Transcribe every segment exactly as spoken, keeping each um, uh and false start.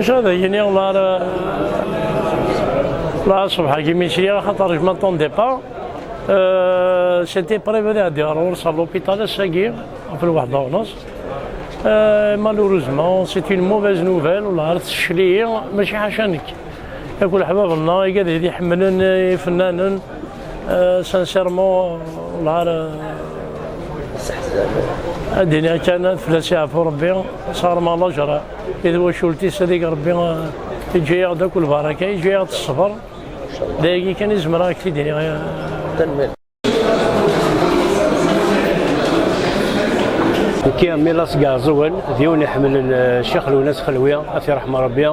Ad ak-iniɣ la, la ṣṣbeḥ-agi mi sliɣ, axaṭer je m'attendais pas. Euh, c'était prévu ad iɛeddi ɣer ɣur-s à l'hôpital ass-agi, ɣef lweḥda u nneṣ. Euh, malheureusement, c'est une mauvaise nouvelle, wellah ar tessecli-yi, mačči ḥaca nekk. Akk leḥbab-nneɣ i gad i d-iḥemmlen ifennanen, euh, sincèrement, wellah ar, euh, ad d-iniɣ kan ad fell-as yeɛfu Rebbi, sɣer ma lajra i twacult-is, ad ig Rebbi, euh, iǧǧa-yaɣ-d akk lbaraka, iǧǧa-yaɣ-d ṣṣber. D ayagi kan i zemreɣ ad k-t-id-iniɣ. Tanemmirt. Nekki Milas Gaɛẓuwen, d yiwen iḥemmlen, eh, Ccix Lwennas Xelwi, ad t-iṛḥem Ṛebbi.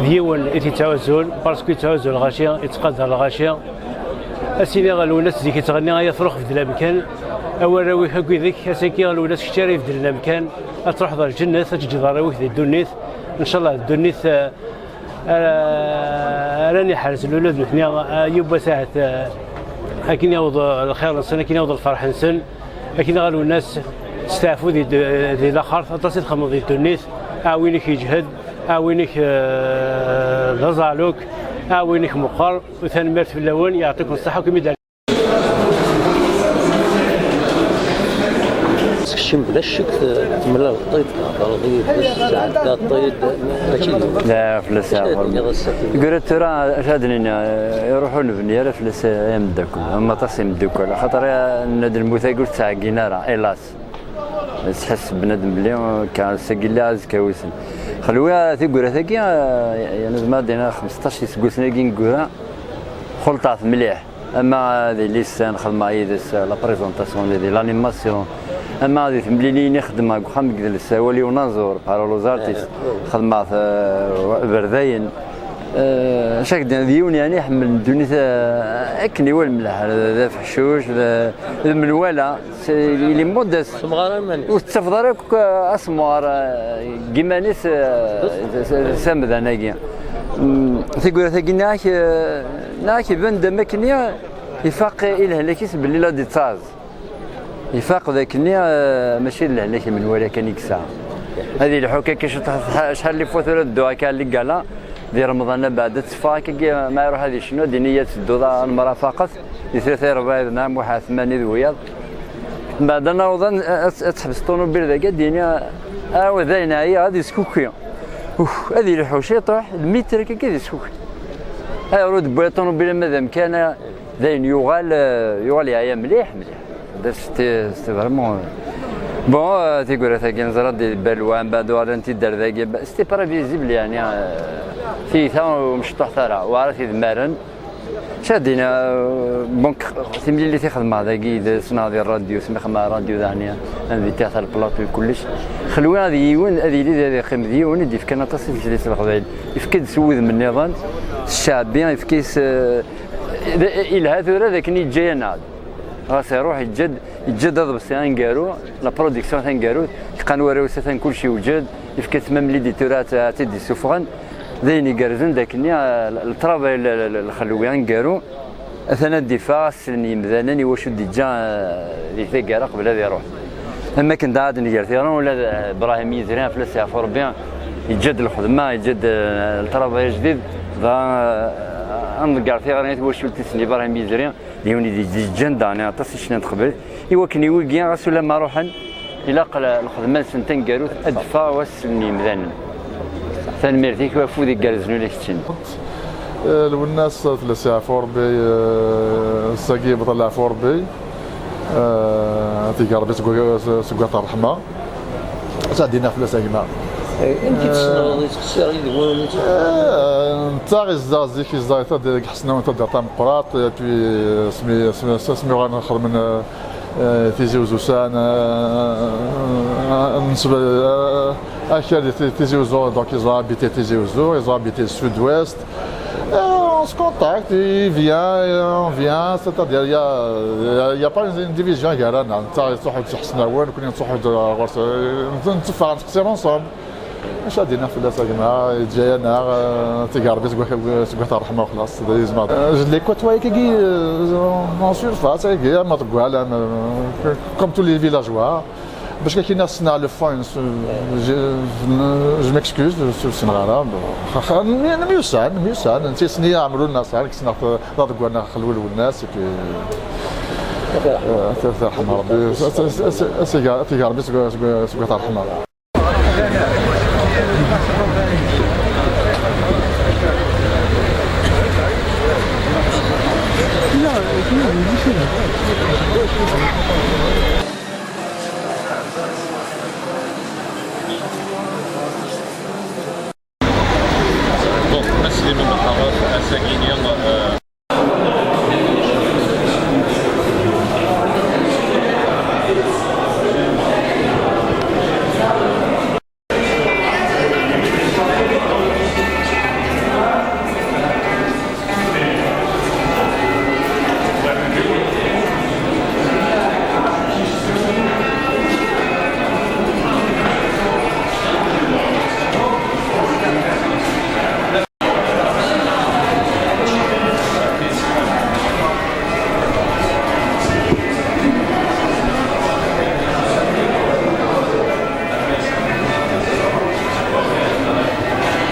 D yiwen i t-ittɛuzzun, parce que ittɛuzzu lɣaci, ittqadar lɣaci. Ad s-iniɣ a Lwennas, zik i ttɣenni, ay afrux bedel amkan. A warraw-ik akk idek, ass-agi a Lwennas kečč ara ibeddlen amkan. Ad truḥeḍ ɣer lǧennet, ad teǧǧeḍ arraw-ik di ddunit. Ncallah ddunit, eh, ara, ara niḥrez lulad nutni, eh, yiwwas ahat, eh, akken yaweḍ, eh, lxir-nsen, akken yaweḍ lferḥ-nsen, akken ɣer Lwennas steɛfu di, di laxert, aṭas i txedmeḍ di ddunit, a win-ik yeǧhed, a win-ik, eh, d aẓaluk, a win-ik meqqer, u tanemmirt fell-awen, yeɛṭikum ṣṣeḥḥa, kem-id Sekcem bla ccek, t-, temlaleḍ-t-id, thedreḍ yid-s, tesɛeddaḍ-t-id, mačči d... La, fell-as aɛqel. Teggra tura, acu ad d-nini, iruḥ ur nebni ara fell-as ay ameddakel, am aṭas imeddukkal, axaṭer, eh, nenna-d lmut-agi ur tettɛeggin ara, hélas. Yettḥess bnadem belli, eh, akka, ass-agi lliɣ, azekka wissen. Xelwi, eh, tiggura-tagi, eh, yani, nezmer ad d-nini xmesṭac iseggasen-agi n tiggura, xulṭeɣ-t mliḥ. Ama di lisan xedmeɣ yid-s la présentation, di l'animation, ama di temliliyin i xedmeɣ deg uxxam n yidles, awal i unaẓur, parole aux artistes, xedmeɣ-t, eh, berdayen. Eh, acu ak-d-, d yiwen, yani, iḥemmel ddunit, eh, akken iwala mliḥ, d afeḥcuc, d, d menwala, c'est, il est modeste. Ur tettafeḍ ara akk, eh, asemɣar, eh, deg yiman-is, eh, s, s, s amdan-agi. Mm, tiggura-tagi, nniɣ-ak, eh, nniɣ-ak iban-d am akken ifaq i lehlak-is belli la d-ittaẓ. Ifaq d akken, eh, mačči d lehlak menwala kan i yesɛa. Ad ilḥu akka, akka ciṭ, acḥal n lifwa tura dduɣ akka ligala, di Remḍan abeɛd ad teffeɣ akka, ma iruḥ ad icnu, ad ini ad tedduḍ ad nemrafaqet, di tlata i rebɛa d Nna Muḥ Ɛetmani d wiyaḍ. Mbeɛd ad naweḍ ad, ad, ad teḥbes ṭunubil dagi, ad d-yini, ah, wa dayen ɛyiɣ, ad yeskuki. Uf, ad ilḥu ciṭuḥ, lmitr akka ad yeskuki. Ayɣer ur d-wwiḍ ṭunubil ama d amkan, dayen yuɣal, eh, yuɣal yeɛya mliḥ, mliḥ. D, c'était, c'était vraiment, euh, bon, euh, tiggura-tagi neẓra di Balwa, mbeɛd uɣalent-id ar dagi, ba-, c'était prévisible, yani, euh, tiyita ur mecṭuḥet ara, weɛra tidmaren. Acu ad d-iniɣ, euh, bon, k-, timlilit i xedmeɣ dagi yid-s neɣ di rradyu, asmi xedmeɣ rradyu daɣen, invité ata le plateau d kullec. Xelwi ad yiwen, ad yili d, ad yeqqim d yiwen i d-yefkan aṭas i tezlit n Leqbayel. Yefka-d s wudem nniḍen, s cceɛbi, yefka-s, euh, d, ilha tura d akken yeǧǧa-yaneɣ-d. Ɣas iruḥ, yeǧǧa-d, yeǧǧa-d aḍebsi aneggaru, la production taneggarut, yeqqan warraw-is atan kullec yewǧed, yefka-tt même l'éditeur ad, ad tt-id-issufɣen. D ayen igerrzen d akken, eh, le travail, le, le, le, Lxelwi aneggaru, atan ad d-iffeɣ, ad slen yimdanen i wacu d-yeǧǧa, eh, di taggara qbel ad iruḥ. Am akken daɣ ad d-nger tiɣri, ula d, eh, Brahim Yizri, ɣef la s-yeɛfu Rebbi, yeǧǧa-d lxedma, yeǧǧa-d, eh, le travail ajdid, dɣa, eh, ad nḍegger tiɣri i twacult-is n Ibrahim Yizri, d yiwen i d-yeǧǧan daɣen aṭas icnan n teqbaylit, i wakken i wigi, ɣas ulamma ruḥen, ilaq l-, lxedma-nsen taneggarut ad d-teffeɣ, ad slen yimdanen. Tanemmirt-ik, afud igerrzen ula d keččini. Eh, Lwennas, fell-as yeɛfu Rebbi, eh, ass-agi yebṭel leɛfu Rebbi. Eh, ad t-ig Rebbi seg, seg, seg wat ṛṛeḥma. Ad d-iniɣ fell-as a gma. Eh, amek i t-tessneḍ? Yettqeṣṣir yid-wen? Eh, netta yezdeɣ zik, yezdeɣ deg Ḥesnawen, taddart tameqqrant, et puis, eh, asmi, asmi, asmi uɣalen xedmen, eh, eh, Tizi Uzzu, sɛan, eh, eh, nesba, eh, akal di Ti-, Tizi Uzzu, donc ils ont habité Tizi Uzzu, ils ont habité le sud-ouest. Euh, on se contacte, il vient, euh, on vient, c'est-à-dire, il y a, il y a, il y a pas une, une division gar-aneɣ. Netta yettruḥu-d s Ḥesnawen, nekkni nettruḥu-d ɣur-s, euh, netteffeɣ, nettqeṣṣir ensemble. Acu ad d-iniɣ fell-as a gma, yeǧǧa-yaneɣ, euh, ad tig Rebbi seg wat, seg wat ṛṛeḥma u xlaṣ, d ayezma. Euh, je l'ai côtoyé kagi, euh, en surface, kagi, ama deg walam, euh, comme tous les villageois. Parce que kina ssneɣ le fond, je, je m'excuse, ur ssineɣ ara. Nemyussan, nemyussan. Netta yessen-iyi Ɛemru Naṣer, ssneɣ-t d aḍeggal n Xelwa Lwennas, et puis, euh, ad t-yerḥem Rebbi, ad t-, ad t-, ad t-, ad t-iger Rebbi seg, seg, seg wat ṛṛeḥma. Bon, a Sliman Lḥaref, ass-agi-ni